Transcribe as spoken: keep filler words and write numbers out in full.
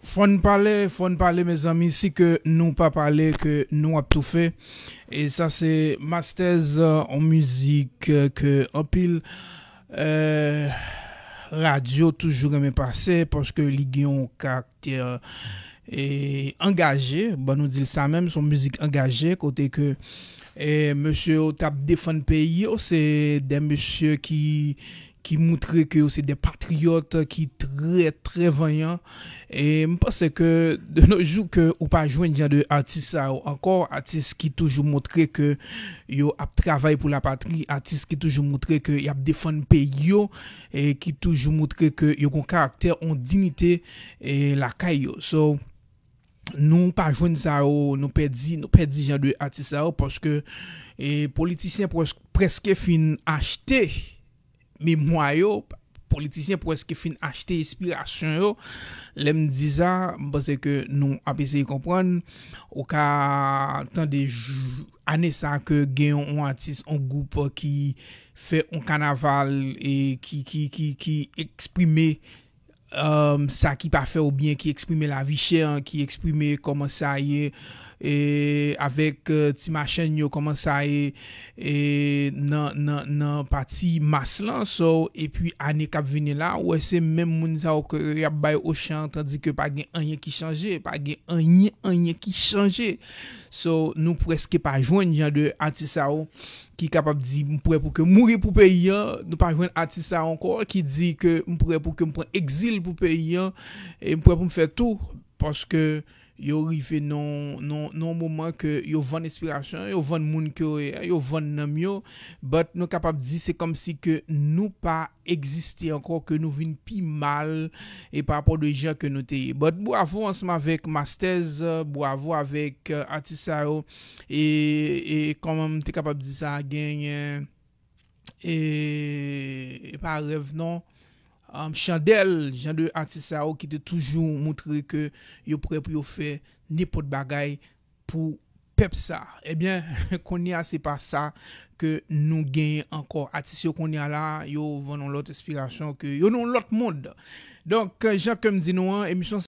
Fò n pale, fò n pale, mezanmi, si ke nou pa pale, ke nou ap toufe. E sa se Masters, euh, yon mizik, euh, ke anpil, euh, radyo toujou renmen pase, paske li gen yon karaktè, e, angaje, bon, nou di l sa menm, se yon mizik angaje, kote ke, e, mesye yo t ap defann peyi yo, se de mesye ki, ki moutre ke yo se de patriyòt ki trè, trè vanyan. E m panse ke de nos jours ke ou pa jwenn jan de atis sa yo ankò, atis ki toujou moutre ke yo ap travay pou lapatri, atis ki toujou moutre ke y ap defann peyi yo, e ki toujou moutre ke yo gon karaktè, yon diyite, e lakay yo. So, nou pa jwenn sa yo, nou pèdi, nou pèdi jan de atis sa yo, paske, e, politisyen près-, prèske fin achte memwa yo, politisyen prèske fin achte enspirasyon yo. Lè m di sa, m panse ke nou ap eseye konprann. Ou ka tande jou, ane sa ke gen yon atis, yon gwoup ki fè yon kanaval e ki, ki, ki, ki eksprime, um, sa ki pa fè yo byen, ki eksprime lavi chè, ki eksprime kòman sa ye, e avèk, euh, ti machann yo, kòman sa ye, e nan, nan, nan pati mas lan. So, epi ane k ap vini la, ou wè se menm moun sa yo ke y ap bay ochan, tandi ke pa gen anyen ki chanje, pa gen anyen, anyen ki chanje. So, nou prèske pa jwenn jan de atis sa yo ki kapab di, "M prè pou ke mouri pou peyi an." Nou pa jwenn atis sa yo ankò ki di ke, "M prè pou ke m pran egzil pou peyi an, e m prè pou m fè tou." Paske yo rive nan, nan, nan yon moman ke yo vann enspirasyon, yo vann moun ke yo ye, yo vann nanm yo. But nou kapab di se kòmsi ke nou pa egziste ankò, ke nou vin pi mal e pa rapò de jan ke nou te ye. But bwavo ansanm avèk Masters, bwavo avèk, euh, atis sa yo. E, e kòman m te kapab di sa, genyen, e, e pa rèv non, um, Chandèl, jan de atis sa yo ki te toujou moutre ke yo prè pou yo fè nenpòt bagay pou pèp sa. Ebyen, kounye a se pa sa ke nou genyen ankò. Atis yo kounye a la, yo vann yon lòt enspirasyon, ke yo nan yon lòt mond. Donk, jan ke m di nou an, emisyon